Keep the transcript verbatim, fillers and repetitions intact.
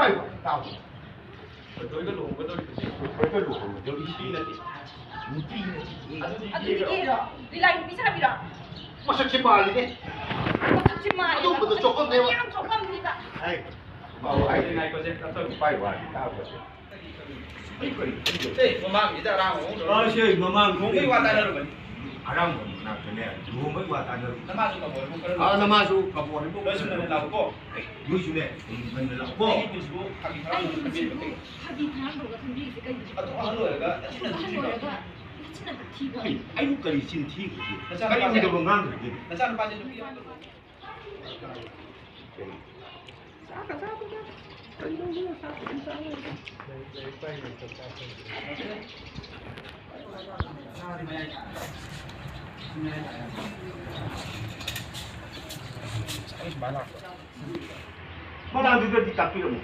ꯄꯥꯏꯕ ꯇꯥꯕ꯫ ꯊꯣꯏꯊꯣꯏꯒ ꯂꯨꯍꯣꯡꯒꯗꯧꯔꯤꯕꯁꯦ꯫ ꯊꯣꯏꯊꯣꯏꯒ ꯂꯨꯍꯣꯡꯒꯗꯧꯔꯤꯕꯁꯦ꯫ ꯅꯨꯄꯤ ꯅꯠꯇꯦ꯫ ꯅꯨꯄꯤ ꯅꯠꯇꯦ꯫ ꯑꯗꯨꯗꯤ ꯀꯦꯔꯣ? ꯂꯤꯂꯥꯒꯤ ꯅꯨꯄꯤ ꯁꯥꯕꯤꯔꯣ? ꯃꯁꯛꯁꯦ ꯃꯥꯜꯂꯤꯅꯦ꯫ ꯃꯁꯛꯁꯦ ꯃꯥꯜꯂꯤꯕ꯫ ꯑꯗꯨꯝꯕꯗꯣ ꯆꯣꯞꯄꯝꯅꯦꯕ꯫ ꯌꯥꯝ ꯆꯣꯞꯄꯝꯅꯤꯕ꯫ ꯑꯩ, ꯄꯥꯎ ꯍꯥꯏ꯫ ꯉꯥꯏꯈꯣꯁꯦ, ꯇꯞ ꯇꯞꯅ꯫ ꯄꯥꯏ ꯋꯥꯅꯤ ꯇꯥꯕꯁꯦ꯫ ꯑꯩ ꯀꯔꯤ ꯈꯪꯗꯦ꯫ ꯁꯦ, ꯃꯃꯥꯡꯒꯤꯗ ꯑꯔꯥꯡꯕ ꯑꯃꯨꯛ ꯂꯧꯔꯦ꯫ ꯑꯥ, ꯁꯤ ꯃꯃꯥꯡ ꯂꯨꯍꯣꯡꯕꯒꯤ ꯋꯥ ꯇꯥꯅꯔꯨꯕꯅꯤ꯫ ꯑꯔꯥꯡꯕ ꯃꯅꯥꯛꯇꯅꯦ ꯂꯨꯍꯣꯡꯕꯒꯤ ꯋꯥ ꯇꯥꯅꯔꯨꯕꯅꯤ꯫ ꯅꯃꯥꯁꯨ ꯀꯕꯣꯛ ꯍꯩꯕꯣꯛ ꯈꯔ ꯑꯥ, ꯅꯃꯥꯁꯨ ꯀꯕꯣꯛ ꯍꯩꯕꯣꯛ ꯈꯔ ꯂꯣꯏꯁꯤꯟꯅꯅ ꯂꯥꯛꯎꯀꯣ꯫ ꯅꯣꯏꯁꯨꯅꯦ, ꯉꯟꯅ ꯂꯥꯛꯎꯀꯣ꯫ ꯑꯩꯒꯤ ꯄꯨꯟꯁꯤꯕꯨ ꯐꯥꯒꯤ ꯐꯔꯥꯡ ꯑꯩꯒꯤ ꯄꯨꯟꯁꯤꯕꯨ ꯈꯟꯕꯤꯔꯤꯁꯦ ꯀꯩꯒꯤꯅꯣ? ꯑꯗꯨꯛ ꯑꯍꯜ ꯑꯣꯏꯔꯒ ꯅꯆꯤꯟ ꯑꯗꯨꯛ ꯑꯍꯜ ꯊꯤꯕ꯫ ꯑꯣꯏꯔꯒ ꯅꯆꯤꯟ ꯑꯗꯨꯛ ꯊꯤꯕ꯫ ꯑꯩ, ꯑꯩꯕꯨ ꯀꯔꯤ ꯆꯤꯟ ꯊꯤꯈ꯭ꯔꯒꯦ? ꯅꯆꯥꯅꯨꯄꯥꯁꯦ ꯀꯔꯤ ꯎꯗꯕ ꯉꯥꯡꯈ꯭ꯔꯒꯦ? ꯅꯆꯥꯅꯨꯄꯥꯁꯦ ꯅꯨꯄꯤ ꯑꯃ ꯃꯅꯥꯛꯇꯨꯗꯗꯤ ꯇꯥꯛꯄꯤꯔꯝꯃꯨ꯫